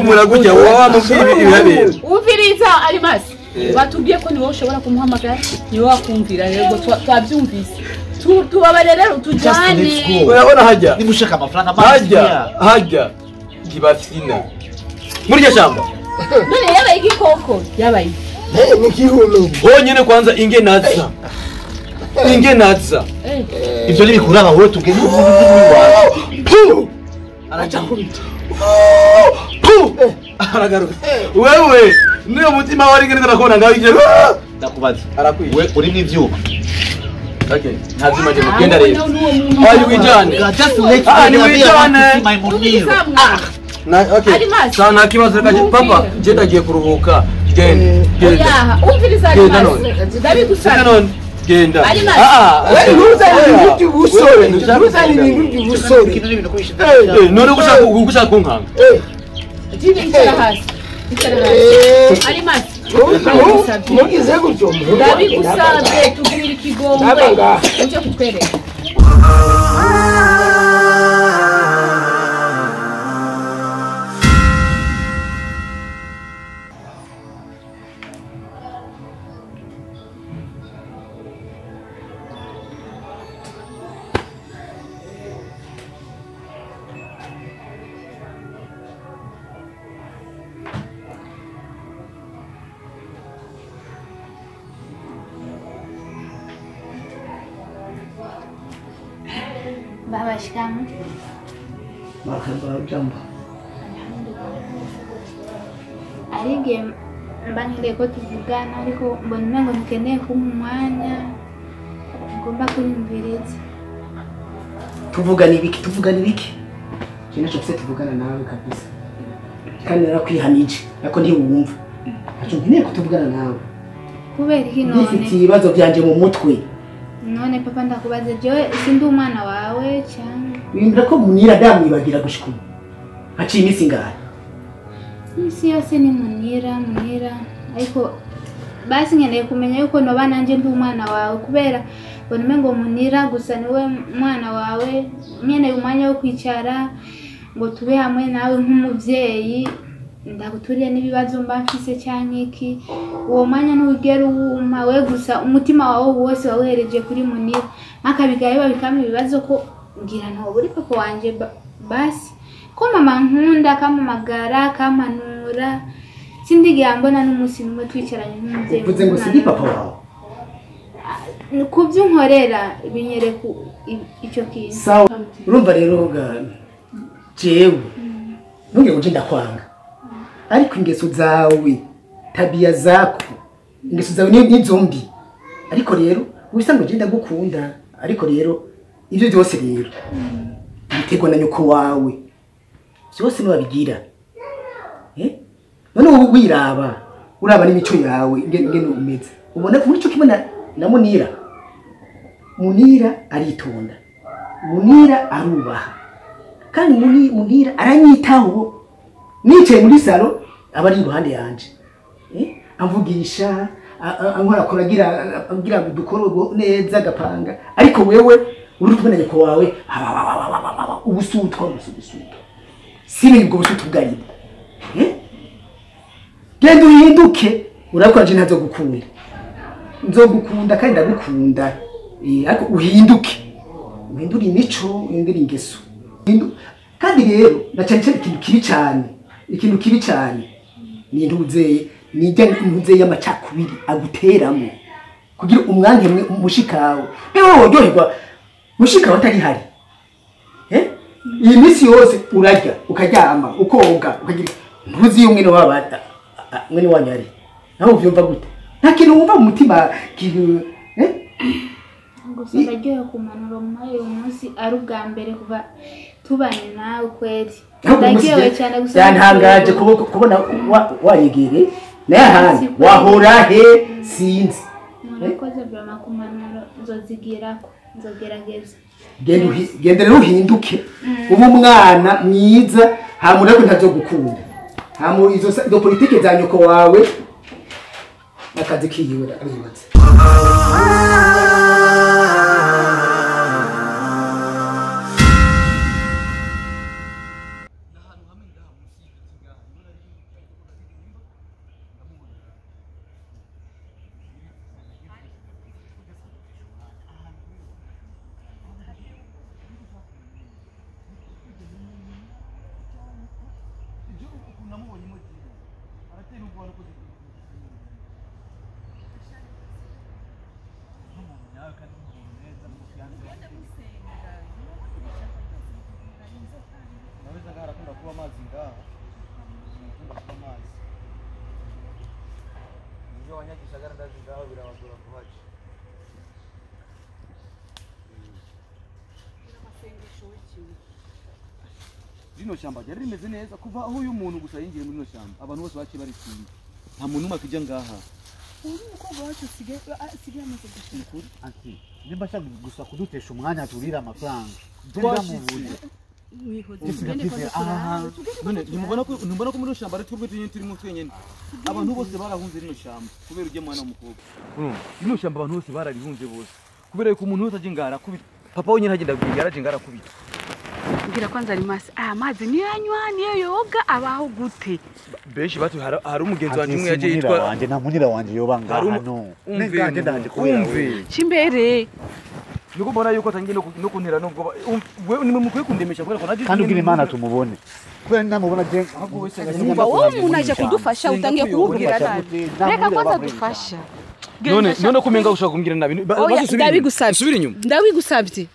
Muraguja wa mubwira ibibera. Umviriza Arimasi. Batubwiye ko niwe ushobora kumuhamagara, niwe wakumvira yego twabyumvise. Tubabare rero tujane. Urabona hajya. Nimushaka amafaranga hajya hajya. Kibafina. Muri iryo shamba. None yabaye igikoko, yabaye. Eh ni kihulu. Honyine kwanza inge naza. Inge naza. Ivyo nibikuraba wowe tugende iwacu. Aracyakubita. Aragaruka. Wewe niyo mutima wari ngene ndakubona ngaho ije. Ndakubaza. Arakwiye. We uri n'ivyuma. Okay. Nta vyuma je mugenda rero. Ayi wijane. Just let me wijane. Na okay. Sawa nta kibazo reka papa je ndagiye kuruhuka. Genda. Genda. Umviriza Arimasi. Ndabigusaba. Genda. Ntuzane ibintu by'ubusore. Ntuzane ibintu by'ubusore. None gushaka kunkanga. Jimmy icara hasi. Icara hasi. Arimasi. Mugize gutyo. Ndabigusabye tugirire ikigongwe. Uje kutwereka. Baba, shikamoo. Marhaba, jambo. Alhamdulillah. Arige mba nkeneye ko tuvugana ariko mbona umengo nkeneye kumpa umwanya ngomba kunyumviriza. Tuvugana ibiki? Tuvugana ibiki? Je naco mfise tuvugana nawe kabisa. Kandi narakwihanije nako ntiwumva. Naco nkeneye ko tuvugana nawe. Kubera iki none? Ndifitiye ibibazo byanje mu mutwe. None papa ndakubaza jewe sindi umwana wawe cyangwa? Windira ko Munira ndamwibagira gushika ubu. Haciye iminsi ingahe? Iminsi yose ni Munira, Munira. Ariko basi nkeneye kumenya yuko noba nanje ndi umwana wawe kubera mbona umengo Munira gusa niwe mwana wawe. Nkeneye umwanya wo kwicara ngo tube hamwe nawe nk'umuvyeyi ndaguturiye n'ibibazo mba mfise canke iki. Uwo mwanya ntugera uwumpa we gusa umutima wawe wose wawuhereje kuri Munira. Makabigaye babikama ibibazo ko ngira ntoba uri papa wanje basi ko mama nkunda akampamagara akampanura sindigira mbona n'umunsi n'umwe twicaranye nk'umuvyeyi. Uvuze ngo sindi papa wawe? Kubyo unkorera binyereka icyo kintu. Sawa, urumva rero jewe ntunge ngo ndakwanga ariko ingeso zawe tabia zako ingeso zawe ni zombi ariko rero ubisa ngo je ndagukunda ariko rero ivyo byose rero biterwa na nyoko wawe byose niwabigira none ubu wiraba uraba n'imico yawe ingene umeze ubona muri cyo kimwe na Munira. Munira aritonda, Munira arubaha kandi Munira aranyitaho. Nicaye muri salo aba ari iruhande yanje amvugisha ankora koragira agira dukoro neza gapanga ariko wewe uri kumwe na nyoko wawe ubusutwa ubusutwa sibe ubwo busutwa bwaribwo genda uhinduke urakora je ntazogukunda nzogukunda kandi ndagukunda ariko uhinduke uhindure imico uhindure ingeso kandi rero na cyane cyane ikintu kibi cyane ikintu kibi cyane ni ntuze nijya ntuze y'amacakubiri aguteramo kugira umwanke mushikawe wewe woryoherwa mushikawe atari hari iyi minsi yose urarya ukaryama ukoga ukagira ntuzi iyo mwene wabata mwene wanyu ari Nawe uvyumva gute? Nta kintu wumva mu mutima kintu Gusa ndaryohewe ku mpanuro mumpaye uyu munsi, ari ubwa mbere kuva tubanye nawe kweli. Ndaryohewe cyane gusa. Byantangaje kubona wanyegereye naye ahandi wahora he sinzi. Murakoze vraiment ku mpanuro, nzozigirako, nzogerageza. Genda rero uhinduke ube umwana mwiza, hama urebe ntazogukunda. Hama izo politike za nyoko wawe akazi kiyiwe aribatse. Rino shamba ryari rimeze neza kuva aho uyu muntu gusa yinjiye muri rino shamba, abantu bose baciye baritsinda, nta muntu umwe akijya ngaha. Uyu mukobwa wacu asigaye amaze gushika. Anti nimba ashaka gusa kudutesha umwanya turira amafaranga. None nimubona ko muri rino shamba ari twebwe twenyine turimo twenyine. Abantu bose barahunze rino shamba kubera ujya mwana w'umukobwa. Rino shamba abantu bose bararihunze bose kubera yuko umuntu wese aje ngaha arakubita. Papa wenyine agenda yaraje ngaha arakubita. Ngira kwanza Alimasi, amazi niyo anywa niyo yoga abaho gute? Benshi batu hari umugenzi wanje umwe yaje yitwa wanje nta munira wanje yoba ngaha no. Umve ndanje kubera umve. Chimbere. Niko mbona yuko atangiye no kuntera nubwo wewe nimwe mukwiye kundemesha kubera ko naje kandi ubwira Imana tumubone. Kubera ndamubona je umva wowe umuntu aje kudufasha utangiye kumubwira nabi. Reka kwanza dufasha. None kumenga ushaka kumbwira nabi. Ndabigusabye. Subira inyuma.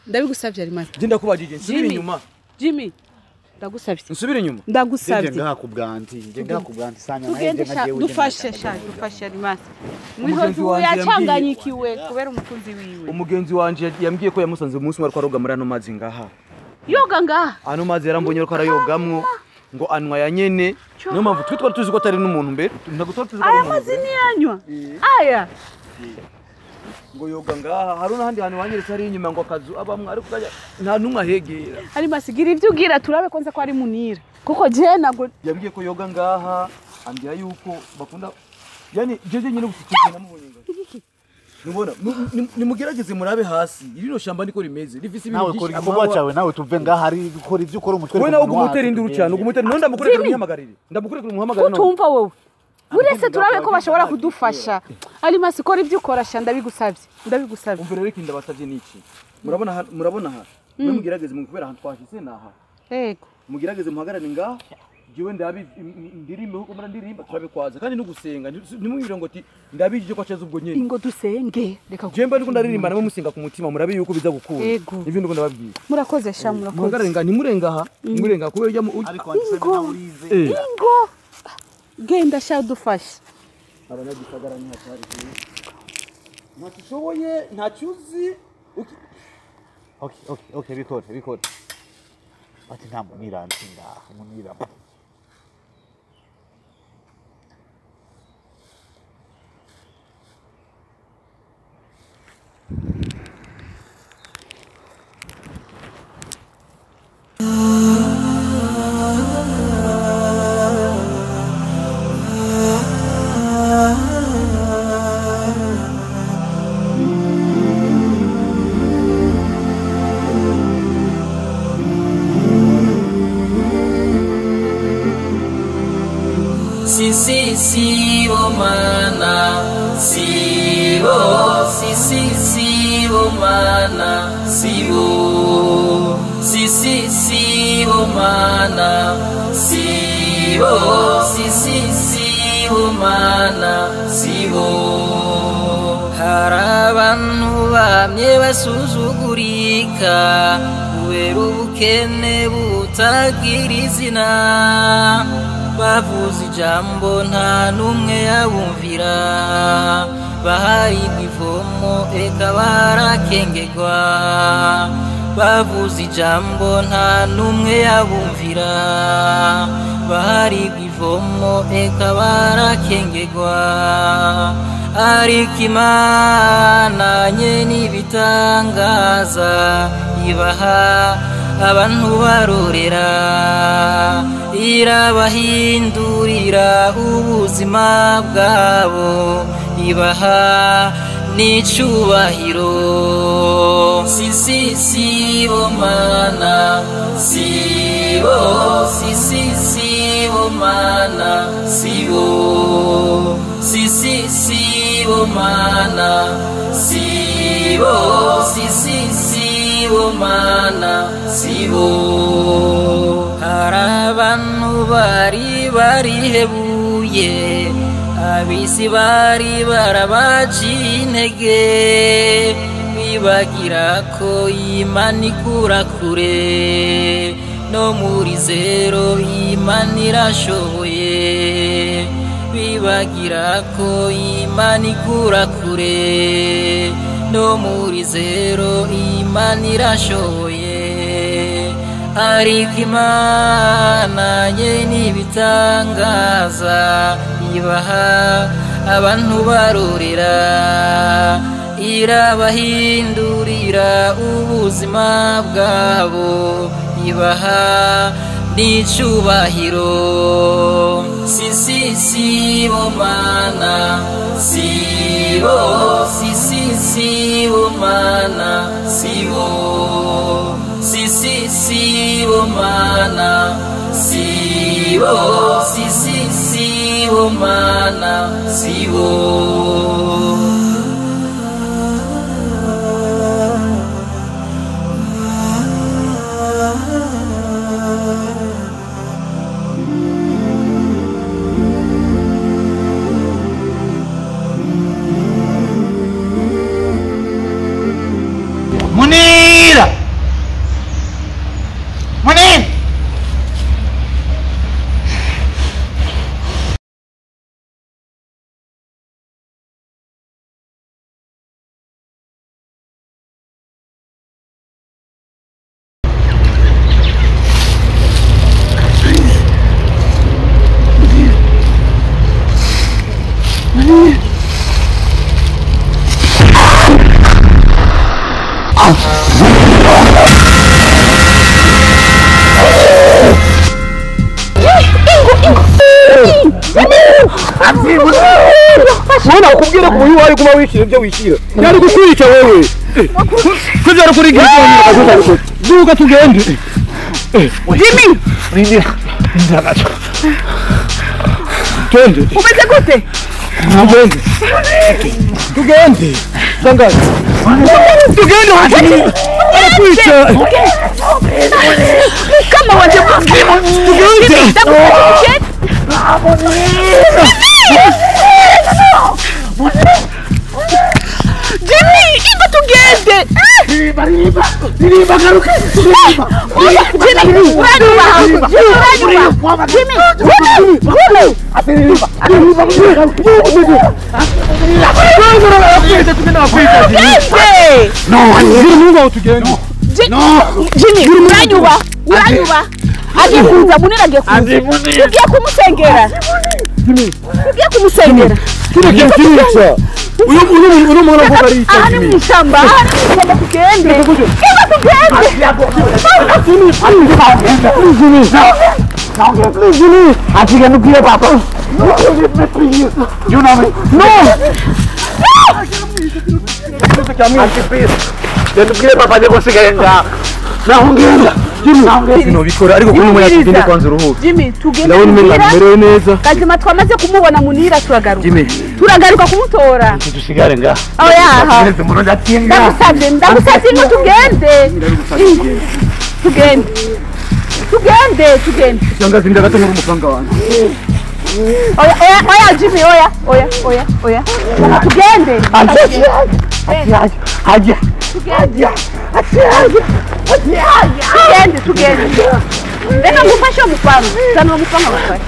Ndabigusabye Alimasi. Je ndakubajije nsubira inyuma. Jimmy, ndagusabye. Nsubira inyuma. Ndagusabye. Nje ngaha kubwanti, nje ngaha kubwanti sanya naye nje ngaje. Dufashe sha, dufashe Alimasi. Mwihozi yachanganyikiwe kubera umukunzi wiwe. Umugenzi wanje yambwiye ko yamusanze umunsi umwe ariko aroga muri ano mazi ngaha. Yoga ngaha. Ano mazi yarambonye ariko arayogamwo ngo anwa ya nyene. Niyo mpamvu twe twari tuzi ko atari n'umuntu mbere. Ntabwo twari tuzi ko ari umuntu. Aya mazi ni yanywa. Aya. Ngo yoga ngaha hari n'ahandi hantu wanyeretse hari inyuma ngo akazu abamwe ariko kajya nta numwe ahegera. Alimasi gira ivyo ugira turabe konza ko ari Munira. Kuko je nago yambwiye ko yoga ngaha ambwira yuko bakunda yani jeje nyine gusikira namubonye ngaha. Nubona nimugerageze murabe hasi rino shamba niko rimeze rifise ibintu byinshi. Nawe kora igikorwa cyawe nawe tuve ngaha ari gukora ivyo ukora umutwe. Wewe nawe ugumutera induru cyane ugumutera none ndamukurekera umuhamagarire. Ndamukurekera umuhamagarire none. Utumva wowe. Uretse turabe ko bashobora kudufasha. Alimasi kora ibyo ukora sha ndabigusabye. Ndabigusabye. Umva rero ikindi ndabasabye niki. Murabona murabona ha. Mwe mugerageze mu kubera ahantu twashitse naha. Yego. Mugerageze muhagarare ngaha. Jewe ndabi ndirimbe huko mara ndirimba turabikwaza kandi no gusenga ntimwibire ngo ati ndabijije ko aceza ubwo nyene. Ingo dusenge reka. Jewe mba ndiko ndaririmba namwe musenga ku mutima murabe yuko biza gukunda. Ivyo ndiko ndababwira. Murakoze sha murakoze. Muhagarare ngaha ntimurenga aha. Murenga kubera ujya mu ariko wanditse nawe urize. Ingo. Genda sha dufashe. Abanyagisagara ni hatari. Ntatishoboye ntacyuzi. Okay bikore. Ati nta Munira nsinda Munira. Si mana si bo si si si bo mana si bo si si si bo mana si bo si si si bo mana si bo hari abantu bamye basuzugurika kubera ubukene butagira izina. Bavuze ijambo nta n'umwe yabumvira. Baharigwa ivomo eka barakengerwa. Bavuze ijambo nta n'umwe yabumvira. Baharigwa ivomo eka barakengerwa. Ariko Imana nye n'ibitangaza ibaha abantu barorera. Irabahindurira ubuzima bwabo ibaha n'icubahiro. Si si si bo mana si bo si si si bo mana si bo si si si bo mana si bo si si si bo mana si bo. Hari abantu bari barihebuye abisi bari barabaciye intege bibagira ko Imana ikura kure no muri zero Imana irashoboye. Bibagira ko Imana ikura kure no muri zero Imana irashoboye. Ariko Imana nye n'ibitangaza ibaha abantu barorera. Irabahindurira ubuzima bwabo ibaha n'icubahiro. Si si si bo mana si bo si si si bo mana si bo si si si bo mana si bo si si si bo mana si bo. Munira! Munir! Mwana ukubwira ko uyu wari kuma wishira ibyo wishira. Yari kukwica wewe. Ko byari kuri gito. Duka tugende. Jimmy! Rindira. Rindira gato. Twende. Umeze gute? Tugende. Tugende. Sangazi. Tugende hadi. Arakwica. Kama wanje Tugende. Jimmy, ingo tugende. Riba, riba, riba, garuka. Riba. Jimmy, uranyubaha. Uranyubaha. Jimmy, Jimmy. Riba, riba, riba. No, Mungu tugende. Jimmy, uranyubaha. Uranyubaha. Agiye kuza, Munira agiye kuza. Ugiye kumusengera. Ugiye kumusengera. Kino kintu kirica. Uyu mwana ko arica. Aha ni mu ishyamba, aha ni mu ishyamba tugende. Ingo tugende. You know me. No. Sinobikora ariko kuri umwe tugende kwanza uruhuke. Jimmy, tugende. Ndabona umenga merewe neza. Kazima twamaze kumubona Munira turagaruka. Jimmy, turagaruka kumutora. Dusigare nga. Oya. Ndagusabye, ndagusabye ngo tugende. Tugende. Tugende, tugende. Shangazi ndagato muri umupanga wanjye. Oya, oya, oya Jimmy, oya, oya, oya, oya. Tugende. Haja. Haja. Tugende. Tugende, tugende. Reka ngufashe umupanga. Zana uwo mupanga ngufashe.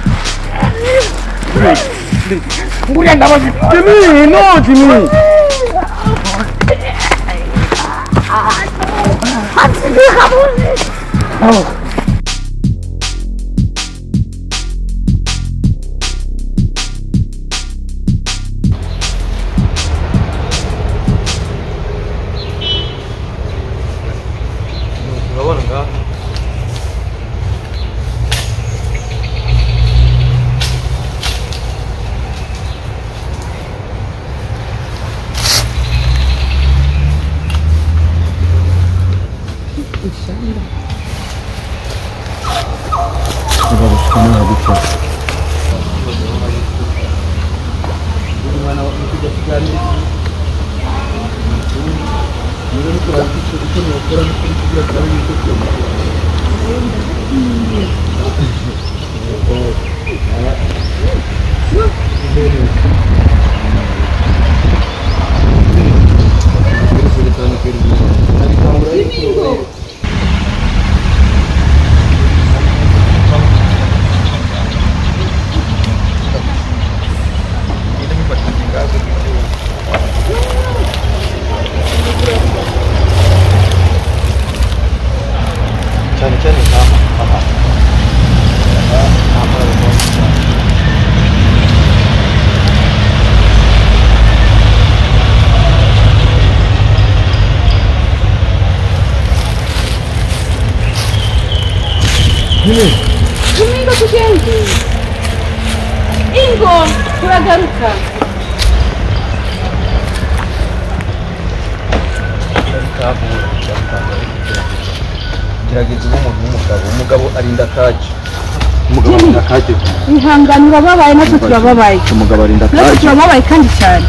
Nguriya ndabazi. Jimmy, no Jimmy. Oh. Urabona ngaha Domingo tugende. Ingo turagaruka. Gerageza ube umuntu w'umugabo. Umugabo arinda akaje. Umugabo arinda akaje. Ihangane urababaye natwe turababaye. Umugabo arinda Natwe akaje. turababaye kandi cyane.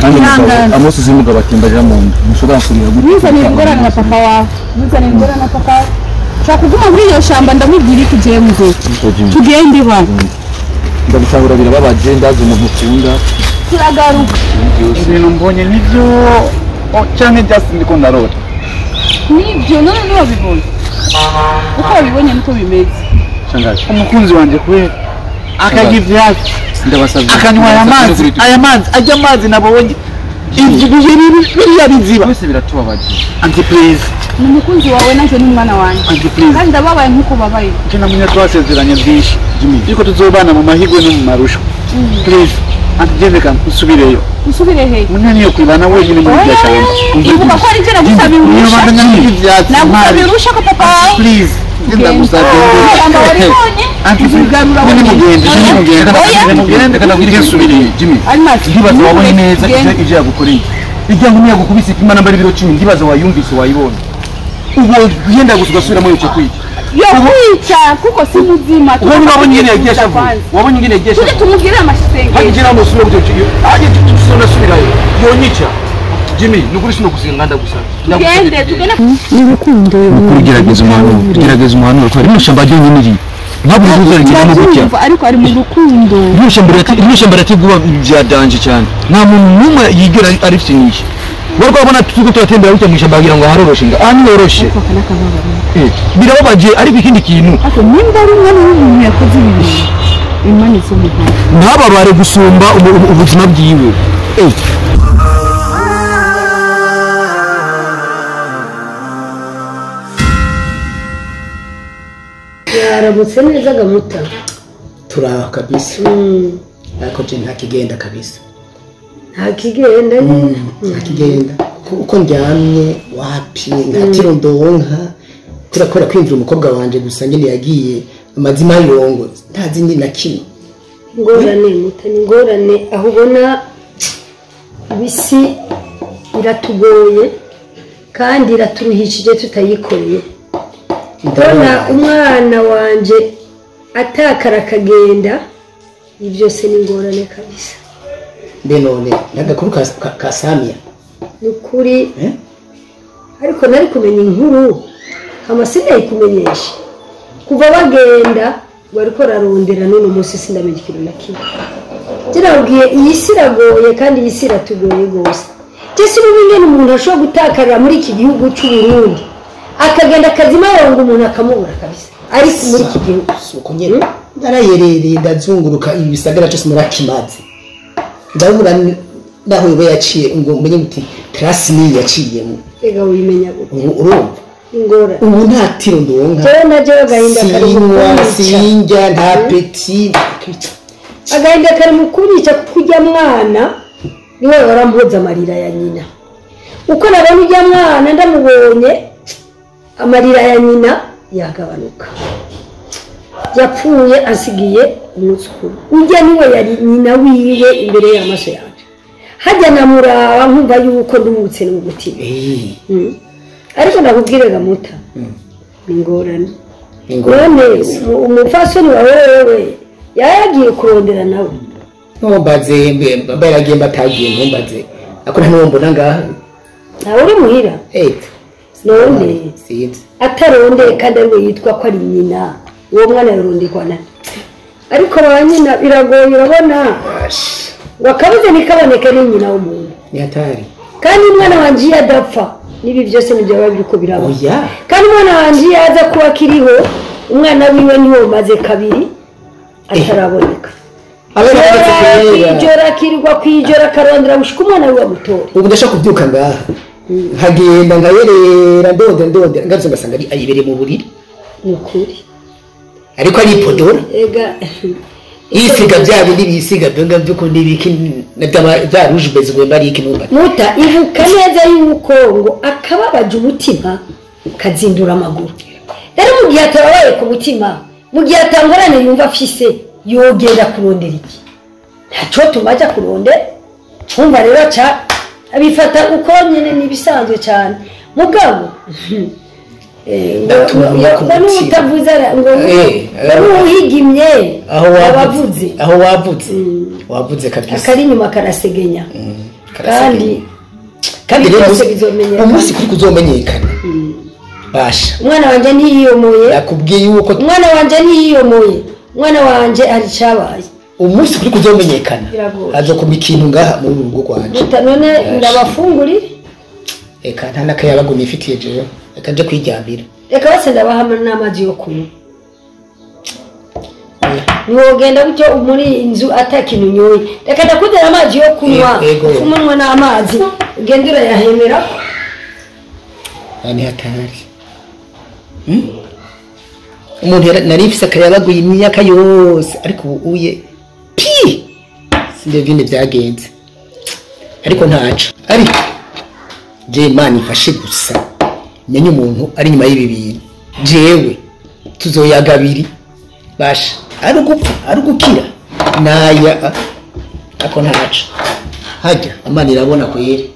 Kandi umugabo amosozi y'umugabo atemba mu nda. Ntushobora kurira gutya. Ntuzanire ingorane na papa wawe. Ntuzanire ingorane na papa wawe. Nshaka kuguma muri iyo shamba ndamubwira iki ugiye muze. Tugende iwa. Ndabitahura birababaje ndazi umuntu ukunda. Turagaruka. Ibintu mbonye nibyo canke just ndiko ndarota. Nibyo none ntiwabibonye. Uko wabibonye niko bimeze. Shangazi. Umukunzi wanje kweli akarya ivyatsi Ndabasabye. akanywa aya mazi aya mazi ajya amazi nabonye ivyo biriya biziba. Byose biratubabaje. Auntie please. Ni umukunzi wawe nanjye ni umwana wanjye. Auntie please. Kandi ndababaye nkuko ubabaye. Nje namenya twasezeranye byinshi. Yuko tuzobana mu mahigwe no mu marusho. Please. Auntie Jessica nsubireyo. Usubire he? Munani yo kwibana wenyine muri iryo shyamba. Ibuka ko ari njye nagusabye uruhushya. Nagusabye uruhushya ko papa wawe. Please. Ndagusabye. Ishyamba waribonye. Auntie Uzigarura mugende. Oya. Mugende Ndabwira nsubireyo Jimmy. Almas. Ndibaza wabonye neza ibyo yagukoreye. Ijya nkumi yagukubise ipima namba y'ibiro 10 ndibaza wayumvise wayibonye. Ubu yenda gusa ugasubiramo icyo kwica. Yo kwica kuko si muzima. Ubu wabonye ingene yagiye ashavuye. Wabonye ingene yagiye Tujye ashavuye. tumubwire amashengesho. Hadi jina musubire gutyo cyo. Hadi tunasubirayo. Yonyica. Jimmy, nukuri sino gusenga ndagusaba. Tugende tugende. Nukuri gerageza umuhanuro. Gerageza umuhanuro ko rino shamba ryonyine riri. Ntabwo uzarigiramo gutya. Ariko ari mu rukundo. Rino shamba rateguwa bya danje cyane. Nta muntu n'umwe yigera arifinisha. Wariko wabona tuko turatembera gutya mu ishyamba kugira ngo haroroshe nga. Ah ntiyoroshe. Birababaje ariko ikindi kintu. Ariko nimba ari umwana w'umuntu yakoze ibi bintu Imana izomuhana. Ntababare gusumba ubuzima bwiwe. Yaramutse neza gamuta. Turaho kabisa. Ariko je nta kigenda kabisa. Nta kigenda nyine. Nta kigenda. Uko ndyamye wapi nta tiro ndonka. Turakora kwinjira umukobwa wanje gusa nyine yagiye amazima y'irungo ntazi ni na kimwe. Ingorane muta ni ingorane aho ubona bisi iratugoye kandi iraturuhishije tutayikoreye. Ndabona umwana wanje atakara akagenda ibyo se ni ingorane kabisa. Mbe none n'agakuru ka Samia ni ukuri ariko nari kumenya inkuru hama sinayikumenyesha kuva bagenda bariko rarondera none umunsi sindamenya ikintu na kimwe. Kirabwiye iyi si iragoye kandi iyi si iratugoye gose. Jese ubu ingene umuntu ashobora gutakarira muri iki gihugu cy'u Burundi akagenda akazima yonga umuntu akamubura kabisa ariko muri iki gihugu suko nyene Narayerereye ndazunguruka ibi bisagara cyose narakimaze. Ndabura naho yoba yaciye ngo umenye uti trasi ni yaciyemo. Ega wimenya gute? Urumva? Ingora. Ubu nta tiro ndonka. Jewe na jewe agahinda kari mu Sinywa, kunyica. sinjya, nta peti. Agahinda kari mu kunyica kuko ujya mwana niwe warampoza amarira ya nyina. Uko nabona ujya mwana ndamubonye amarira ya nyina yagabanuka. Yapfuye asigiye umwuzukuru. Ujya niwe yari nyina wiwe imbere y'amaso yanje. Hajya namuraba nkumva yuko ndumutse no mutima. Ariko ndakubwire gamuta. Ni ingorane. None umupfasoni wawe wewe yaragiye kurondera nawe. Ntumbaze mbe yaragiye mbatagiye ntumbaze. Ako nta nuwo mbona ngaha. Ntawe uri muhira? None sinzi. Atarondeye kandi ariwe yitwa ko ari nyina. Uwo mwana yarondekwa nande? Ariko ba nyina biragoye urabona. Wakabuze ntikaboneke ni nyina w'umuntu. Ni hatari. Kandi umwana wanje iyo adapfa nibi byose nibyo biba biriko biraba. Oya. Kandi umwana wanje iyo aza kuba akiriho umwana wiwe niwe umaze kabiri ataraboneka. Kwijora akirirwa kwijora akarondera gushika umwana wiwe amutora. Ubu ndashaka kubyuka ngaha. Nkagenda nkayerera ndonde ngarutse ngasanga ari ayibereye mu buriri. Ni ukuri. Ariko ari ipodora. Ega yisiga bya bindi bisiga byonga byuko nibiki na bya rouge bezwe bari iki numba. Muta ibuka neza yuko ngo akababaje umutima kazindura amaguru. Rero mu gihe atababaye ku mutima, mu gihe atangorane yumva afise yogenda kurondera iki? Ntaco tumaja kurondera. Umva rero ca abifata uko nyene nibisanzwe cyane. Mugabo ngo nuhigimye abavuze aho wavuze wavuze kabisa akari nyuma karasegenya. Kandi kandi rero umunsi kuri kuzomenyekana. Basha umwana wanje ntiyiyomoye. Nakubwiye yuko umwana wanje ntiyiyomoye. Umwana wanje ari cabaye. Umunsi kuri kuzomenyekana azokoma ikintu ngaha muri urugo rwanje. None ndabafungurire. Eka nta nakayabago nifitiye jewe. Reka nje kwiryamira. Reka bose ndabaha n'amazi yo kunywa. Ntiwogenda gutyo muri inzu atakintu unyoye. Reka ndakuzanira amazi yo kunywa. Ufumunwa n'amazi ugende urayahemera. Ni hatari. Umuntu nari mfise akayabago imyaka yose ariko ubu uye pi sindevine byagenze. Ariko ntaco. Ariko je Imana ifashe gusa. Menye umuntu ari nyuma y'ibi bintu. Jewe tuzoyagabiri basha ari gupfa ari gukira naya ako ntaco. Hajya Imana irabona kwere.